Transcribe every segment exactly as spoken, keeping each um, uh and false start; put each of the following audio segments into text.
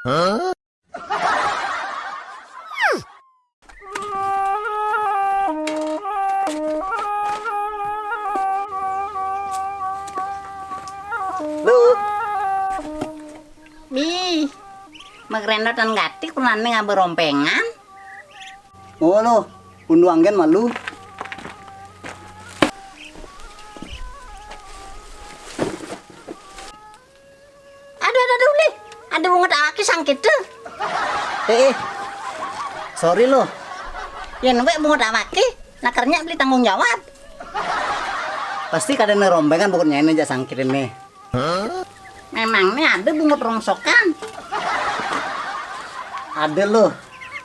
Lu. Bi, magrendot gati, kunané ngaba rombengan? Oh, lu, unduang gén malu. Aduh, aduh, aduh, Bli. Ada bungut awak ké sangkét. Eh, eh. Sorry, lu. Yén wé bungut awak ké, lakar nyak Bli tanggung jawab. Pasti kadén rombengan bungut nyainé jak sangkét né. Memangné ada bungut rongsokan? Ada, lu.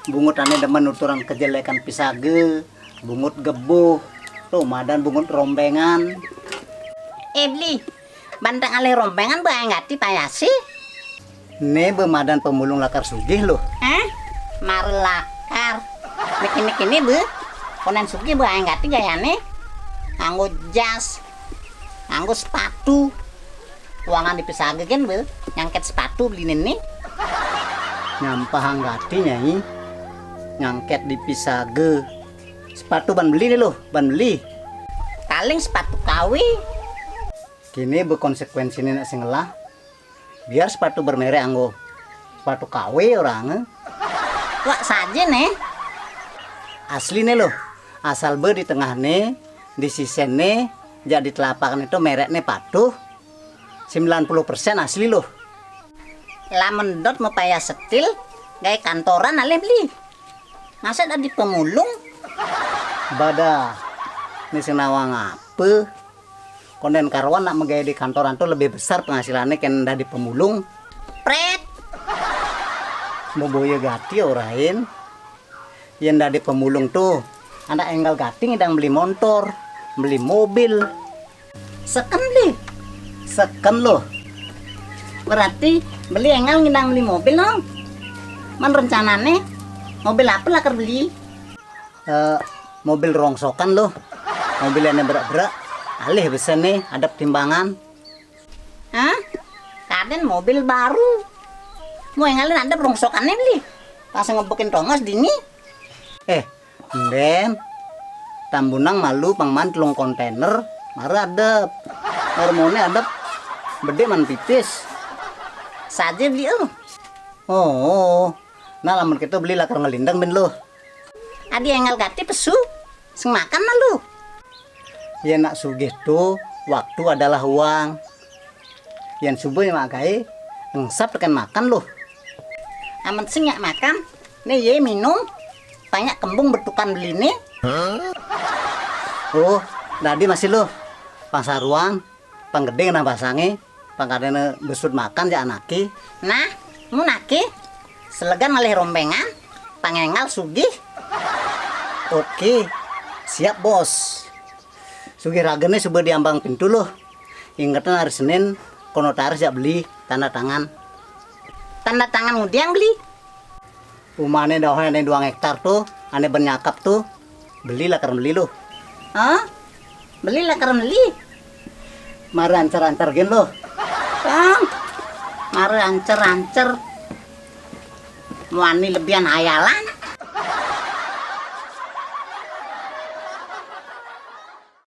Bungut ané demen nuturang kejelékan pisagé, bungut gebuh. Tuh, madan bungut rombengan. Eh, Bli, bantang alih rombengan bé aé gati payasé. Né bé madan pemulung lakar sugih, lu. Hah? Mara lakar. Né kéné-kéné bé. Kondén sugih bé aé gati gayané. Nganggo jas. Nganggo sepatu. Uangan di pisagé gén bé, nyangkét sepatu beliné né. Nyampahang gati, Nyai. Nyangkét di pisagé. Sepatu ban beli né, lu, ban beli. Paling sepatu K W. Kéné bé konsekuensiné nak sing ngelah. Biar sepatu bermerek anggo. Sepatu K W orangé. Wak sajé né. Asli né, lu. Asal bé di tengahné, di sisénné, jak di telapakné to merekné patuh. Sembilan puluh persen asli, lu. Lamun dot mapayas setil, gaé kantoran alih Bli. Masa dadi pemulung? Badah, né sing nawang apa? Kondén karuan nak magaé di kantoran to lebih besar penghasilanné kén dadi pemulung. Prét. Maboya gati orahin. Yén dadi pemulung to, anak énggal gati ngidang beli montor, beli mobil. Seken, Bli? Seken, lu. Berarti beli énggal ngidang beli mobil, no? Man rencanané mobil apa lakar beli? Eh, mobil rongsokan, lu. Mobil ané berak-berak, alih besené, adep timbangan. Hah? Kadén mobil baru. Mau énggalin adep rongsokané, Bli? Pas ngebekin tongos dini. Eh, embén. Tambunang malu pang man telung kontainer, mara adep. Hormoné adep. Bedé man pipis. Sajé, Bli, oh. Oh, nah lamun kéto Beli lakar ngelindeng bén, lu. Adi énggal gati pesu, sing makan malu. Yén nak sugih to, waktu adalah uang. Yén suba mak gaé, engsap tekén makan, lu. Amun sing nyak makan, né yé minum, pang nyak kembung betukan Beliné. Oh, dadi masih, lu. Pang saruan, pang gedé nang pasangé. Pang kadéna besut makan jak anaké. Nah, mun aké selegan ngalih rombengan, pang énggal sugih. Oké, siap, Bos. Sugih ragané suba di ambang pintu, lu. Ingetan hari Senin, ka notaris jak Beli, tanda tangan. Tanda tangan ngudiang, Beli? Umahné dauhé ané duang héktar to, ané ben nyakap to. Beli lakar meli, lu. Hah? Beli lakar meli? Mara ancer-ancer gén, lu. Bang, mara ancer-ancer. Muani lebihan hayalan.